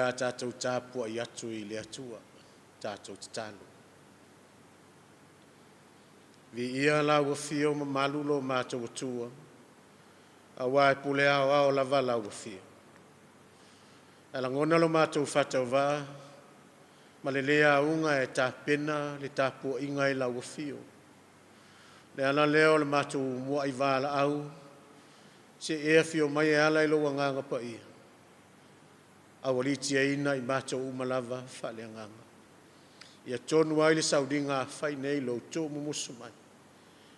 le a tatou tapuai atu i le Atua, tatou tatalo. Viia lau afio mamalu lo matou Atua, aua e pule aoao lava lau afio. Ae lagona lo matou faatauvaa ma le le auga e tapena le tapuaiga i lau afio. Le ala lea o le matou muai valaau, se i e afio mai e ala i lou agaga paia, aualitiaina i matou uma lava faaleagaga. Ia tonu ai le sauniga a fai nei lo outou mumusu mai.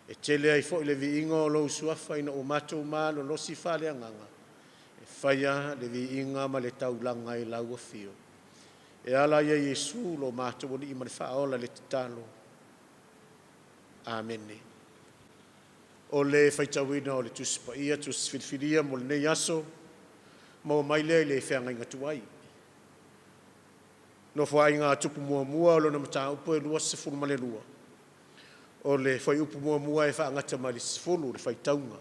E tele ai foi le viiga o lou suafa ina ua matou malolosi faaleagaga, e faia le viiga ma le taulaga i lau afio. E ala ia Iesu lo matou Alii ma le Faaola le tatalo. Amene. O le faitauina o le Tusi Paia, Tusi Filifilia mo lenei aso, maua mai lea i le feagaiga tuai. Nofoaiga a Tupu Muamua o lona mataupu e 22, o le fuaiupu muamua e faagata mai le 10 le faitauga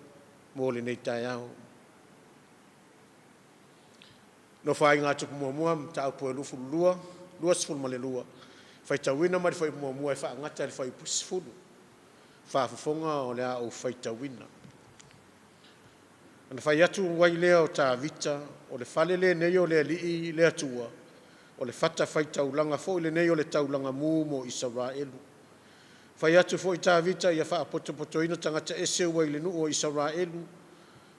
mo lenei taeao. Nofoaiga a Tupu Muamua, mataupu e 22, 22, faitauina mai le fuaiupu muamua e faagata i le fuaiupu 10. Faafofoga o le a ou faitauina. Ona fai atu ai lea o Tavita, o le fale lenei o le Alii le Atua, o le fata faitaulaga foi lenei o le taulaga mu mo Isaraelu. Fai atu foi Tavita ia faapotopotoina tagata ese ua i le nuu o Isaraelu,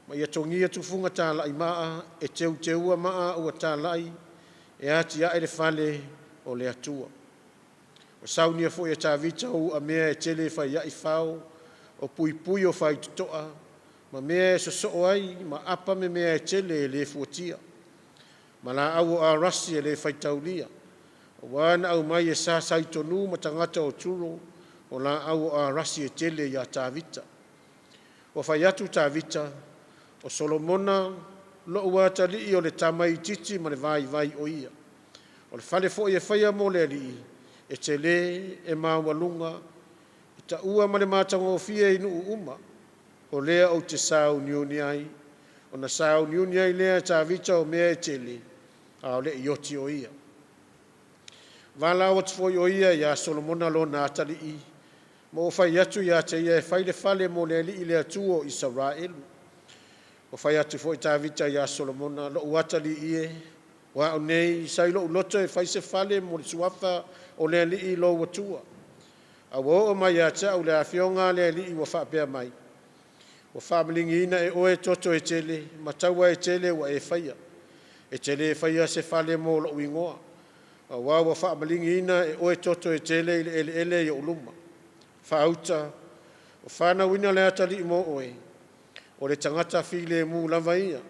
ma ia togia tufuga talai maa e teuteua maa ua talai e atiae le fale o le Atua. Ua saunia foi e Tavita o uamea e tele e fai ai fao o puipui o faitotoa ma mea e sosoo ai ma apa me mea e tele e le fuatia, ma laau o arasi e le faitaulia, auā na aumai e Sa Saitonu ma tagata o Turo o laau o arasi e tele iā Tavita. Ua fai atu Tavita, o Solomona lo'u atalii o le tamaitiiti ma le vaivai o ia. O le fale foi e faia mo le Alii, e telē e maualuga, e taua ma le matagofie i nuu uma. O lea ou te sauniuni ai. Ona sauniuni ai lea e Tavita o mea e tele, a o le i oti o ia. Valaau atu foi o ia iā Solomona lona atalii, ma ua fai atu ia te ia e fai le fale mo le Alii le Atua o Isaraelu. Ua fai atu foi Tavita iā Solomona, lo'u atalii e, o a'u nei sa i lo'u loto e fai se fale mo le Suafa o le Alii lou Atua. A ua oo mai ia te a'u le afioga a le Alii ua faapea mai, ua faamaligiina e oe toto e tele ma taua e tele ua e faia. E te le faia se fale mo lo'u igoa, auā ua faamaligiina e oe toto e tele i le eleele i o'u luma. Faauta, ua fanauina le atalii mo oe, o le tagata filemu lava ia.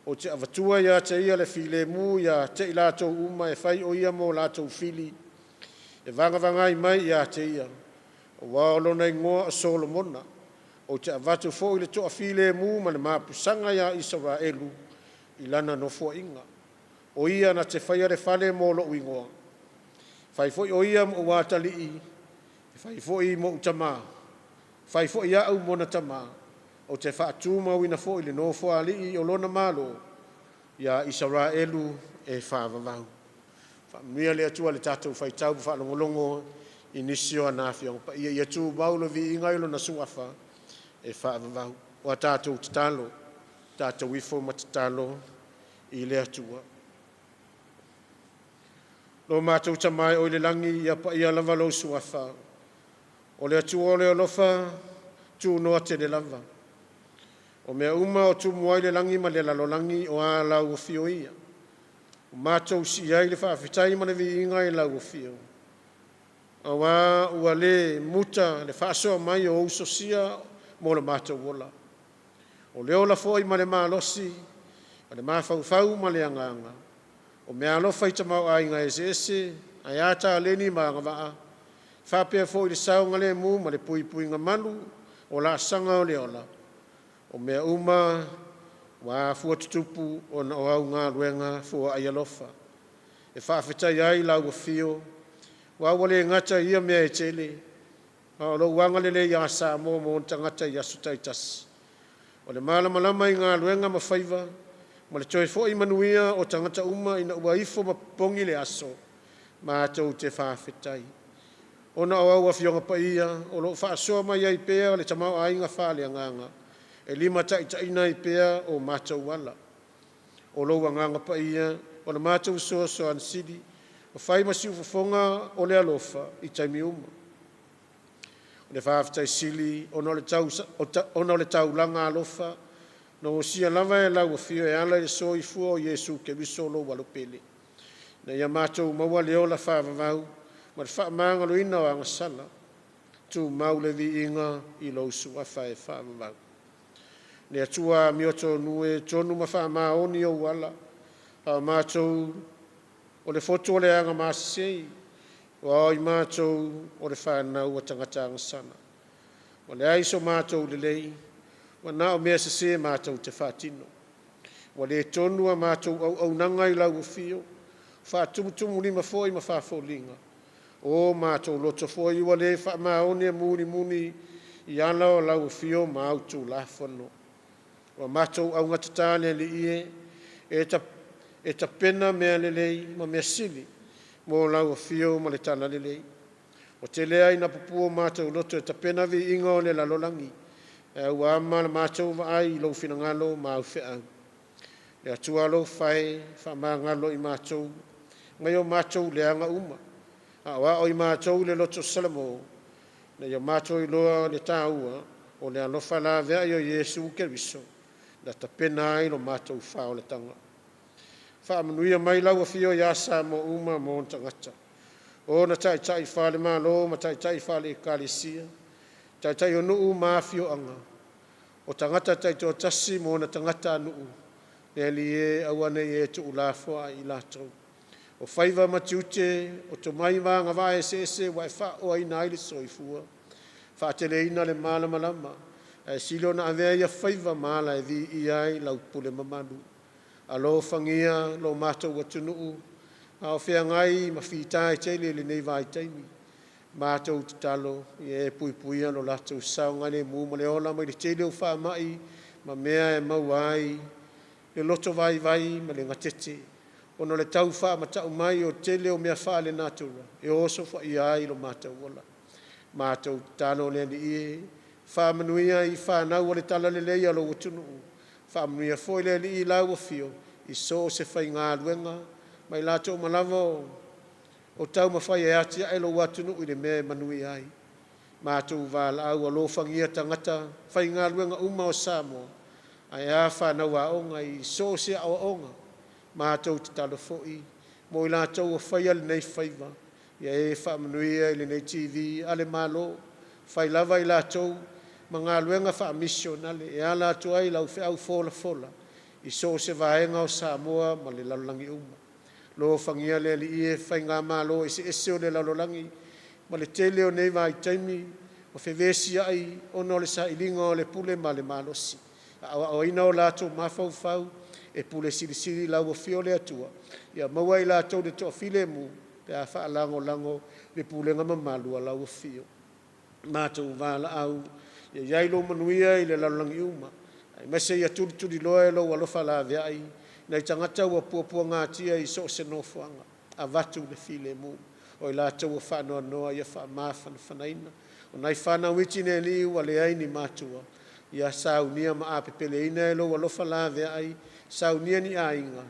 Ou te avatua ia te ia le filemu ia te i latou uma e fai o ia mo latou fili, e vagavagai mai ia te ia, auā o lona igoa o Solomona. Ou te avatu foi le toafilemu ma le mapusaga ia Isaraelu i lana nofoaiga. O ia na te faia le fale mo lo'u igoa. Fai foi o ia mo'u atalii, e fai foi mo'u tamā, fai foi a'u mona tamā. Ou te faatumauina foi le nofoalii o lona malo ia Isaraelu e faavavau. Faamanuia le Atua i le tatou faitau ma faalogologo i nisi o ana Afioaga Paia, ia tumau le viiga i lona Suafa e faavavau. O a tatou tatalo, tatou ifo ma tatalo i le Atua. Lo matou Tama e oi le lagi, ia paia lava lou Suafa. O le Atua o le alofa, tunoa tele lava. O mea uma o tumu ai le lagi ma le lalolagi o a lau afio ia. O matou sii ai le faafetai ma le viiga i lau afio. Auā ua le muta le faasoa mai o ou sosia mo le matou ola. O le ola foi ma le malosi, ma le mafaufau ma le agaga, o meaalofa i tamaoaiga eseese, ae a taleni ma agavaa, faapea foi le saogalemu ma le puipuiga malu o laasaga o le ola, o mea uma ua afua tutupu ona o au galuega foai alofa. E faafetaia ai lau afio, aua ua le gata i ia mea e tele, a o lou agalelei ia Samoa ma ona tagata i aso taitasi. O le malamalama i galuega ma faiva, ma le toe fo'i manuia o tagata uma ina ua ifo ma popogi le aso, matou te faafetai. Ona o au Afioga Paia o lo o faasoa mai ai pea le tamaoaiga faaleagaga e limataitaiina ai pea o matou ala. O lou Agaga Paia o le matou fesoasoani sili, ua fai ma siufofoga o le alofa i taimi uma. O le faafetai sili ona o le taulaga alofa na osia lava e lau Afio e ala i le soifua o Iesu Keriso lou Alo pele, ina ia matou maua le ola faavavau ma le faamagaloina o agasala. Tumau le viiga i lou Suafa e faavavau. Le Atua amiotonu e, e tonu ma faamaoni ou ala, a o matou o le fotu o le agamasese, ua ao i matou o le fanau a tagata agasala. Ua leai so matou lelei, ua na o mea sese matou te faatino. Ua le tonu a matou auaunaga i lau afio, faatumutumulima foi ma faafoliga. O matou loto foi ua le faamaoni e mulimuli i ala o lau afio ma au Tulafono. Ua matou augatata le Alii e, e tapena mea lelei ma mea sili mo lau afio ma le talalelei. Ua tele ai ina pupu'u o matou loto e tapena viiga o le lalolagi, ae ua ama la matou vaai i lou finagalo ma au feau. Le Atua alofa e, faamagalo i matou mai o matou leaga uma. Aoao i matou le loto Salamo, ina ia matou iloa le taua o le alofa laveai o Iesu Keriso na tapena ai lo matou faaolataga. Faamanuia mai lau afio ia Samoa uma ma ona tagata, o ona taitai faale-Malo ma taitai faale-Ekalesia, taitai o nuu ma afioaga, o tagata taitoatasi ma ona tagatanuu, le Alii e, aua ne i e tuulafoai i latou. O faiva ma tiute, o tomai ma agavaa eseese ua e faaoaina ai le soifua, faateleina le malamalama, ae sili ona avea ia faiva ma ala e viia ai lau pule mamalu. Alofagia lo matou atunuu a o feagai ma fita e tele i lenei vaitaimi. Matou tatalo ia e puipuia lo latou saogalemu ma le ola mai le tele o faamai ma mea e maua ai le loto vaivai ma le gatete, ona o le tau faamata'u mai o le tele o mea faalenatura e osofaia ai lo matou ola. Matou tatalo le Alii e, faamanuia i fanau o le talalelei a lou atunuu. Faamanuia foi le Alii i lau afio i so o se faigaluega ma i latou uma lava o taumafai e atiae lou atunuu i le mea e manuia ai. Matou valaau alofagia tagata faigaluega uma o Samoa, ae a fanau aoga i so o se aoaoga. Matou tatalo foi mo i latou o faia lenei faiva, ia e faamanuia i lenei TV a le Malo, fai lava i latou ma galuega faamisionale e ala atu ai lau feau folafola i so o se vaega o Samoa ma le lalolagi uma. Alofagia le Alii e faigamalo eseese o le lalolagi ma le tele o nei vaitaimi ma fevesiai ona o le sailiga o le pule ma le malosi, aoaoina o latou mafaufau e pule silisili i lau afio le Atua, ia maua e i latou le toafilemu pe a faalagolago i le pulega mamalu a lau afio. Matou valaau, ia i ai lou manuia i le lalolagi uma, aemaise ia tulituliloa e lou alofa laveai nai tagata ua puapuagatia i so o se nofoaga, avatu le filemu. O i latou ua faanoanoa ia faamafanafanaina. O nai fanau iti le Alii ua leai ni matua, ia saunia ma apepeleina e lou alofa laveai, saunia ni aiga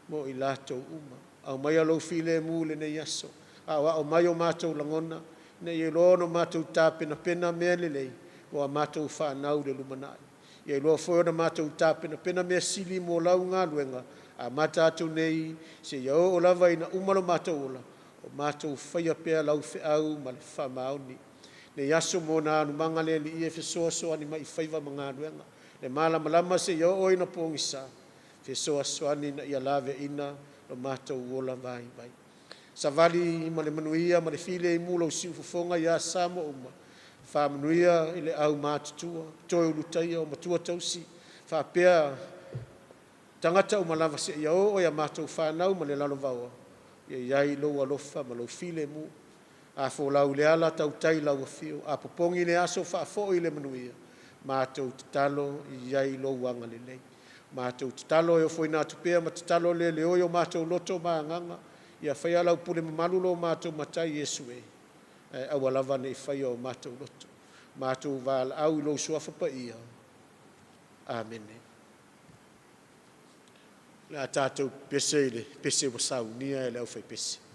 mo i latou uma. Aumaia lou filemu i lenei aso, aoao mai o matou lagona, ina ia iloa ona matou tapenapena mea lelei mo a matou fanau i le lumanai. Ia iloa foi ona matou tapenapena mea sili mo lau galuega, amata atu nei seia oo lava ina uma lo matou ola, o matou faia pea lau feau ma le faamaoni. Lenei aso ma ona alumaga le Alii e fesoasoani mai i faiva ma galuega, le malamalama seia oo ina pogisa, fesoasoani ina ia laveaiina lo matou ola vaivai. Savali ma le manuia ma le filemu lou siufofoga ia Samoa uma, faamanuia i le aumatutua, toe Ulutaia o matua tausi, faapea tagata uma lava seia oo ia matou fanau ma le lalovaoa, ia i ai lou alofa ma lou filemu. A folau i le ala, tautai i lau afio, a popogi le aso, faafoi le manuia. Matou tatalo ia i ai lou agalelei. Matou tatalo e ofoina atu pea ma tatalo le leoi o matou loto ma agaga, ia faia lau pule mamalu lo matou Matai Iesu e, ae aua lava ne i faia o matou loto. Matou valaau i lou suafa paia. Amene. O le a tatou pepese i le pese ua saunia e le aufaipese.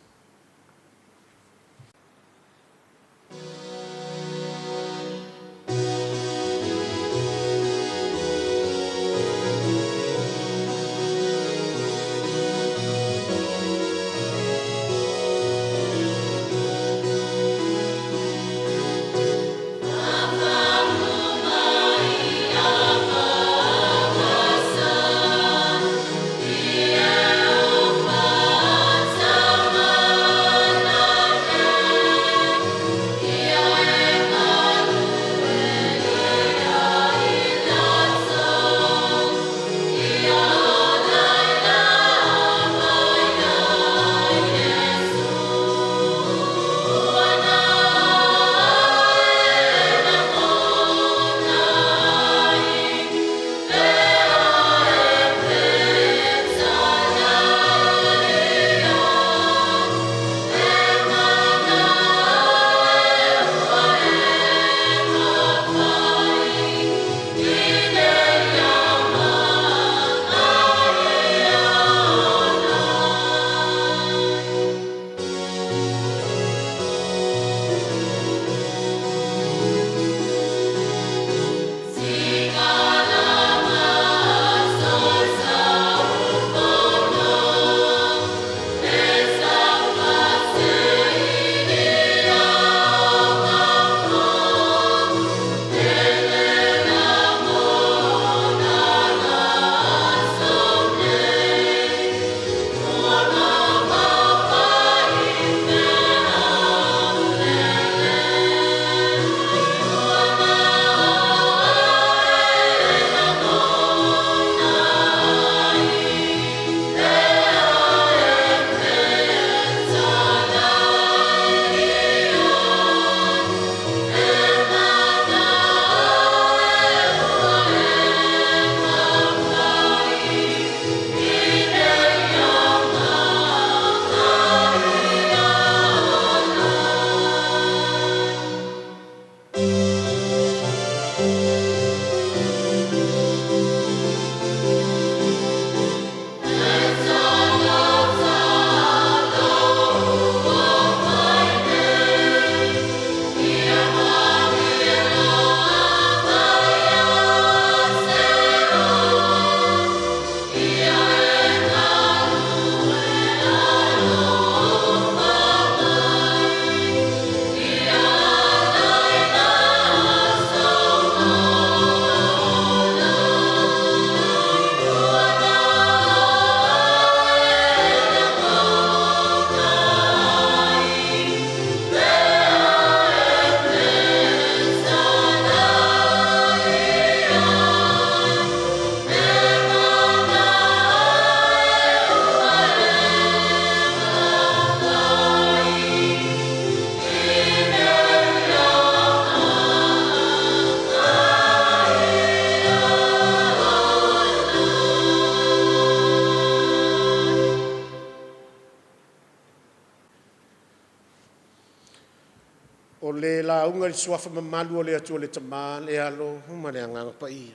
O le lauga i le Suafa mamalu o le Atua le Tama, le Alo ma le Agaga Paia.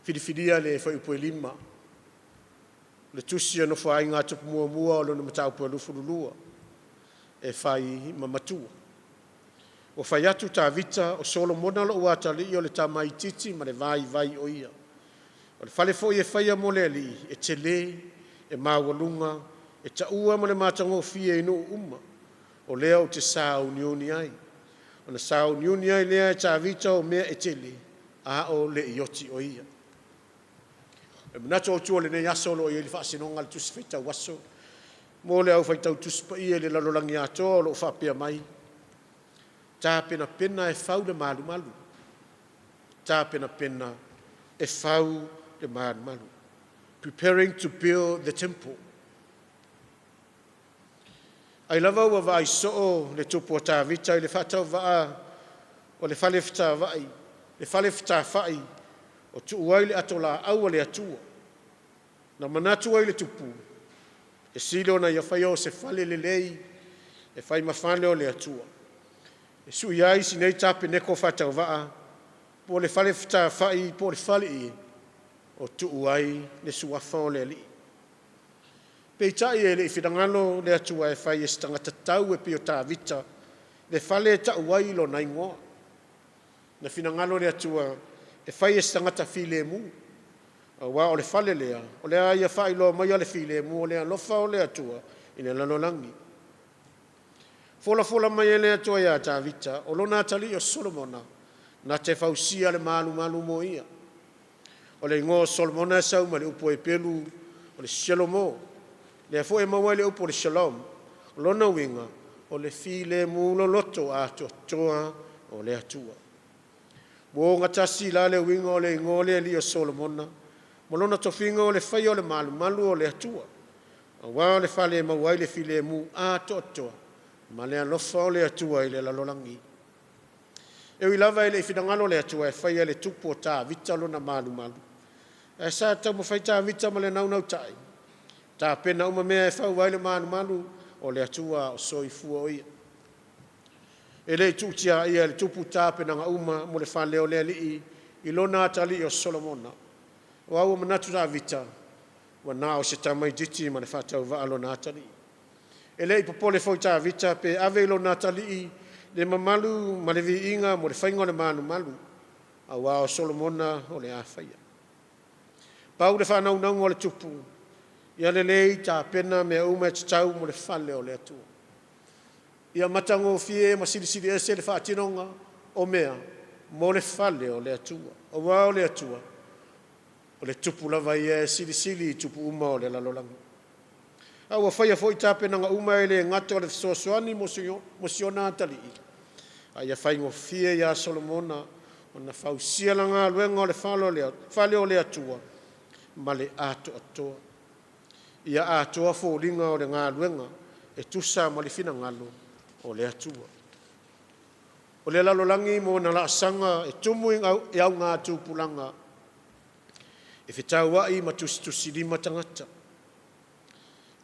Filifilia le fuaiupu e 5 o le Tusi a Nofo a Aiga Tupu Muamua o lona Mataupu e 22 e fai ma matua. Ua fai atu Tavita, “O Solomona lo'u atalii o le tama itiiti ma le vaivai o ia. O le fale foi e faia mo le Alii, e telē, e maualuga, e taua ma le matagofie i nuu uma. O lea ou te sauniuni ai.” Ona sauniuni ai lea e Tavita o mea e tele, a o le i oti o ia. O le manatu autu o lenei aso o lo o i ai le faasinoga a le Tusi Faitau Aso mo le au faitau Tusi Paia i le lalolagi atoa o lo o faapea mai: Tapenapena e fau le malumalu. Tapenapena e fau le malumalu. Preparing to build the temple. Ai lava ua vaai soo le tupu o Tavita i le faatauvaa o le fale fetava'i, le fale fetafa'i. o tuu ai le atolaau a le Atua. Na manatu ai le tupu, e sili ona ia faia o se fale lelei e fai ma fale o le Atua, e sui ai si nei tapeneko faatauvaa po o le fale fetafai po o le faleie o tuu ai le Suafa o le Alii. Peitai e le i finagalo le Atua e fai e se tagata tau e pei o Tavita le fale e tau ai lona igoa. Na finagalo le Atua e fai e se tagata filemu, auā o le fale lea o le a ia faailoa maia le filemu o le alofa o le Atua i le lalolagi. Folafola mai e le Atua ia Tavita, o lona atalii o Solomona na te fausia le malumalu mo ia. O le igoa o Solomona e sau mai le upu Heperu o le Shelomo, lea foi e maua ai le upu o le Shalom. O lona uiga, o le filemu loloto atoatoa o le Atua. Ua ogatasi la le uiga o le igoa o le alii o Solomona ma lona tofiga o le faia o le malumalu o le Atua, auā o le fale e maua ai le filemu atoatoa ma le alofa o le Atua i le lalolagi. E ui lava e le i finagalo le Atua e faia e le tupu o Tavita lona malumalu, ae sa taumafai Tavita ma le naunautai e tapena uma mea e fau ai le malumalu o le Atua a o soifua o ia. E le i tuu tiaia e le tupu tapenaga uma mo le fale o le Alii i lona atalii o Solomona, aua ua manatu Tavita, ua na o se tamaitiiti ma le faatauvaa lona atalii. E le i popole foi Tavita pe ave i lona atalii le mamalu ma le viiga mo le faiga o le malumalu, auā o Solomona o le a faia. Pau le faanaunauga o le tupu, ia lelei tapena mea uma e tatau mo le fale o le Atua. Ia matagofie ma silisili ese le faatinoga o mea mo le fale o le Atua, auā o le Atua, o le Tupu lava ia e silisili i tupu uma o le lalolagi. A ua faia foi tapenaga uma e le gata o le fesoasoani mo si ona atalii, a ia faigofie ia Solomona ona fausia le galuega o le fale o le Atua ma le atoatoa. Ia atoa foliga o le galuega e tusa ma le finagalo o le Atua. O le lalolagi ma ona laasaga e tumu i augatupulaga, e fetauai ma tusitusilima tagata.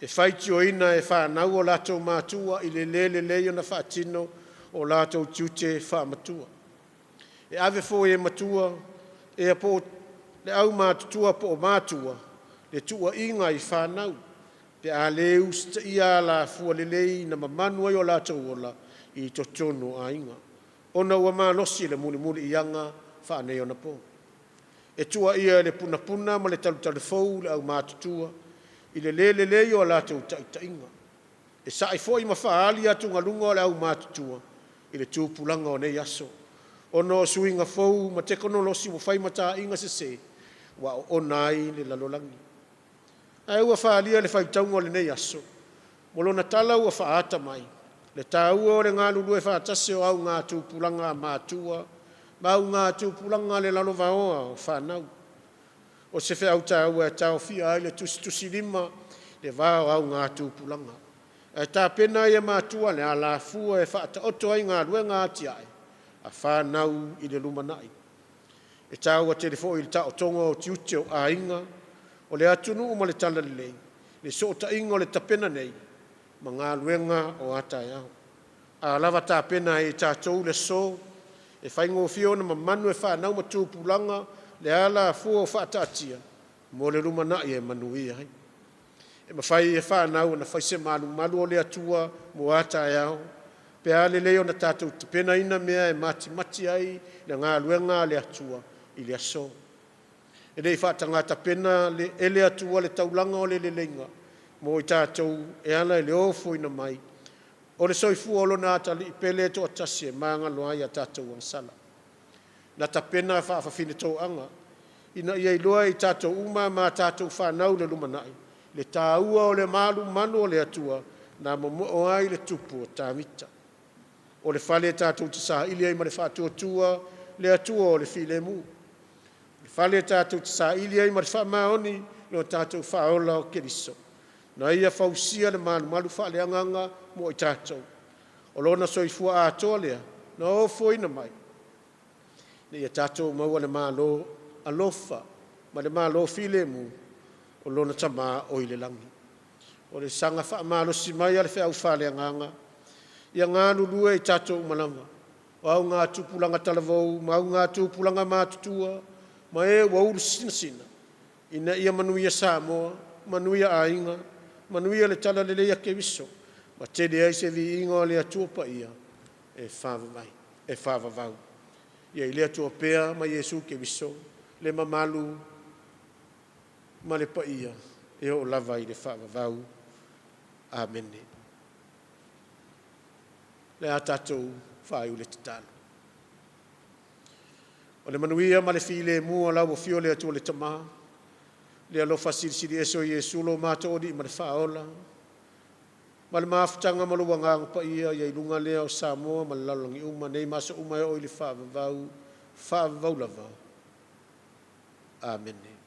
E faitioina e fanau o latou matua i le lē lelei ona faatino o latou tiute faamatua. E ave foi e matua ea po o le aumatutua po o matua le tuuaiga i fanau pe a le usitaia alafua lelei na mamanu ai o latou ola i totonu o aiga, ona ua malosi le mulimuli i aga faaneionapo. E tuuaia i le punapuna ma le talutalufou le aumatutua i le lē lelei o a latou taitaiga. E sa'i foi ma faaali atugaluga o le aumatutua i le tupulaga o nei aso, ona o suiga fou ma tekonolosi ua fai ma taaiga sese ua oona ai le lalolagi. Ae ua faaalia le faitauga o lenei aso ma lona tala ua faaata mai le taua o le galulue faatasi o augatupulaga a matua ma augatupulaga a le lalovaoa o fanau. O se feau taua e taofia ai le tusitusilima i le va o augatupulaga, ae tapena ai e matua le alafua e faataoto ai galuega atiae a fanau i le lumanai. E taua tele foi i le taotoga o tiute o aiga, o le atunuu ma le talalelei le sootaiga o le tapena nei ma galuega o a taeao. A lava tapena ai e tatou le aso, e faigofie ona mamanu e fanau ma tupulaga le alafua ua faataatia mo le lumanai e manuia ai. E mafai e fanau ona fai se malumalu o le Atua mo a taeao pe a lelei ona tatou tapenaina mea e matimati ai le galuega a le Atua i le aso. E le i faataga tapena e le Atua le taulaga o le leleiga mo i tatou e ala i le ofoina mai o le soifua o Lona Atalii pele e toatasi e magalo ai a tatou agasala. Na tapena faafafinetoaga ina ia iloa e i tatou uma ma a tatou fanau i le lumanai le taua o le malumalu o le Atua na momoo ai le Tupu o Tavita. O le fale tatou te saili ai ma le faatuatua le Atua o le filemu. O le fale tatou te saili ai ma le faamaoni lo tatou Faaola o Keriso. Na Ia fausia le malumalu faaleagaga mo i tatou. O Lona soifua atoa lea na ofoina mai ina ia tatou maua le Malo alofa ma le Malo filemu o lona Tama o i le lagi. O le saga faamalosi mai a le Feau faaleagaga, ia galulue i tatou uma lava, o augatupulaga talavou ma augatupulaga matutua ma e ua ulu sinasina, ina ia manuia Samoa, manuia aiga, manuia le talalelei a Keriso ma tele ai se viiga o le Atua Paia e faavavau. Ia i le Atua pea ma Iesu Keriso le mamalu ma le paia e oo lava i le faavavau. Amene. Le a tatou faaiu le tatalo. O le manuia ma le filemu o lau Afio le Atua le Tama, le alofa Silisili Ese o Iesu lo matou Alii ma le Faaola, ma le mafutaga ma lou Agaga Paia ia i luga lea o Samoa ma le lalolagi uma, nei ma aso uma e oo i le faavavau, faavavau lava. Amene.